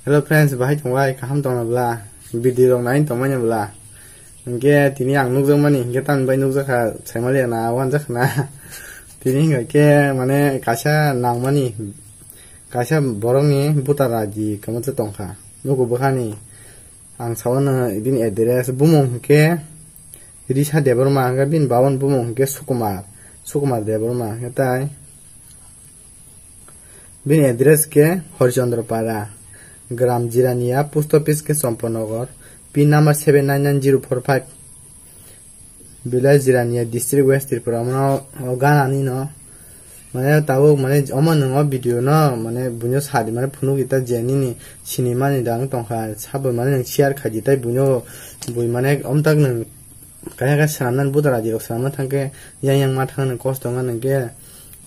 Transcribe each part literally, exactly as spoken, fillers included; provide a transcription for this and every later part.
Hello friends, bahai tongbai, kaham tongna bla? Video rok nai tongmani bla? Hingke tini ang nukjakmani, hingke tamni bai nukjakha, saimaliya na, wanjakha na. Tini hingke mane kaisa nangmani, kaisa borokni buta raji kwmajak tongkha. Nugo bwkhani, ang sawano bini address, bumung hingke Risa Debbarma, hingke bini babon bumung hingke Sukumar, Sukumar Debbarma, hingke tai. Bini address ke Harichandra Para, Gram Jirania, Post Office ke Champanagar, pin number seven nine nine zero four five, Village Jirania, District West Tripura. Omo o ganani no, mane tabuk mane omo nwng o video no mane buino sadi mane phunuk ita je nini sinimani dang tongkha sabo mane nwng share khaidi tai buino bui mane omtak nwng kaya kaya swnamnani buda raji rok swnamna thangkhe yang yang ma thangna kosto wngkha nwng khe.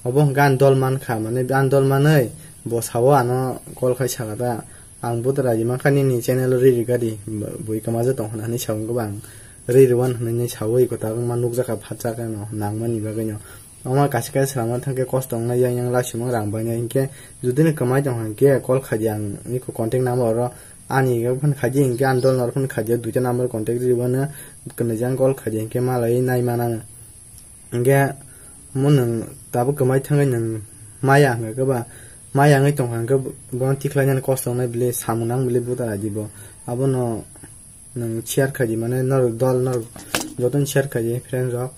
Obo hwnkhe ani dol mankha, mane ani dol manwi bo sao ano call khai sakha ta, "Ang buda raji mankha, nini channel o ri rwgadi, bui kwmajak tong," hwnwi sao, wngkhe ba ang ri rwan hwnwi saui kwtal wngma nukjakha phatsa khe no nangmani bagwi no. Omo kaisa kaisa swnamna thangkhe kosto wngnai, yang yang laisumung rang bainai, hinkhe judino kwmai tong hwnkhe call khaidi ang, iko contact number oro ani phone khaidi, hinkhe ani dol nor phone khaidi, duita number contact ribana kwnwi jang call khaidi, hinkhe malai nai mana. Hingke mo nwng tabuk kwmai thangwi nwng maya hwnka khe ba, maya wngwi tongkha hwnkhe bono tikhlainani kosto wngnai bili samung nang bili buta raidi bo. Abono nwng share khaidi mane norok dol norok jotono share khaidi friend rok.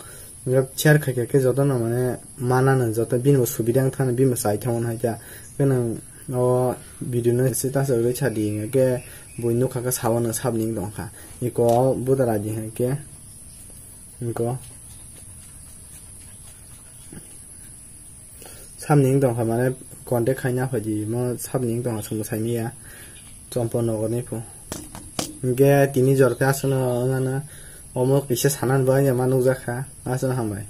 Hingke share khaikha khe jotono mane manano joto bini bo subida wngthano bini bo chai thangmani hai khe. Hwnkhe nwng o video no status rwgwi sadi hingke bui nukha khe sao nwng sabni wng tongkha. Iko buta raidi hingke. Niko. Samni wng tongkha mane contact khaina phaidi mo samni wng tongkha chwngbo saimiya. Chompo nogorni phu. Hingke tini jor khe aswkno wngana omo kisa sanan bo wngya ma nukjakha. Aswkno hambai.